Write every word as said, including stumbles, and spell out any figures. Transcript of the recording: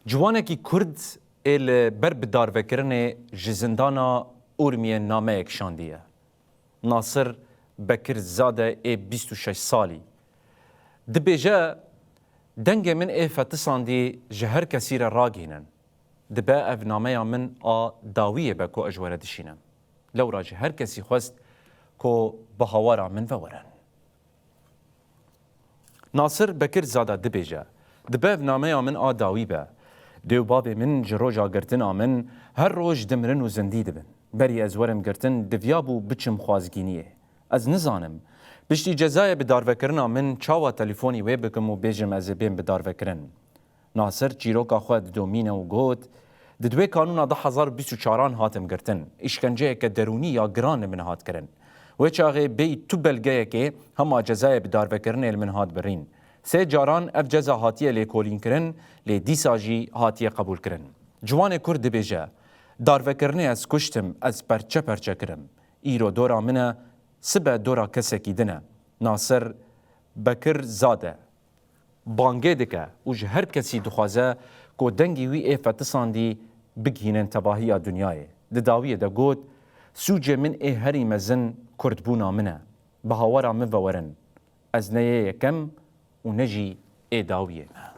Ciwanekî Kurd ê li ber bidarvekirinê ji zindana Urmiyê nameyek şandiye. Nasir Bekir Zade ê bîst û şeş salî dibêje, dengê min ê fetisandî ji her kesî re ragihînin. Dibe ev nameya min a dawiyê be ku ez ji we re dişînim. Lewra ji her kesî xwest ku bi hawara min ve werin. Nasir Bekir Zada dibêje, dibe ev nameya min a dawî be. Dê û bavê min ji roja girtina min her roj dimirin û zindî dibin. Berî ez werim girtin, diviya bû biçim xwazgîniyê. Ez nizanim. Piştî cezayê bidarvekirina min çawa telîfonî wê bikim û bêjim ez ê bêm bidarvekirin? Nasir çîroka xwe didomîne û got, di dwê kanûna du hezar û bîst û çaran hatim girtin. Îşkenceyeke derûnî ya giran li min hat kirin. Wê çaxê bêyî tu belgeyekê hema cezayê bidarvekirinê li min hat birîn. Sê caran ev ceza hatiye lêkolînkirin, lê dîsa jî hatiye qebûlkirin. Ciwanê Kurd dibêje, darvekirinê ez kuştim, ez perçe perçe kirim. Îro dora min e, sibe dora kesekî din e. Nasir Bekir Zade bangê dike û ji her kesî dixwaze ku dengê wî ê fetisandî bigihînin tevahiya dinyayê. Di dawiyê de got, sûcê min ê herî mezin kurdbûna min e. Bi hawara min ve werin. Ez ne yê yekem û ne jî ê dawiyê me.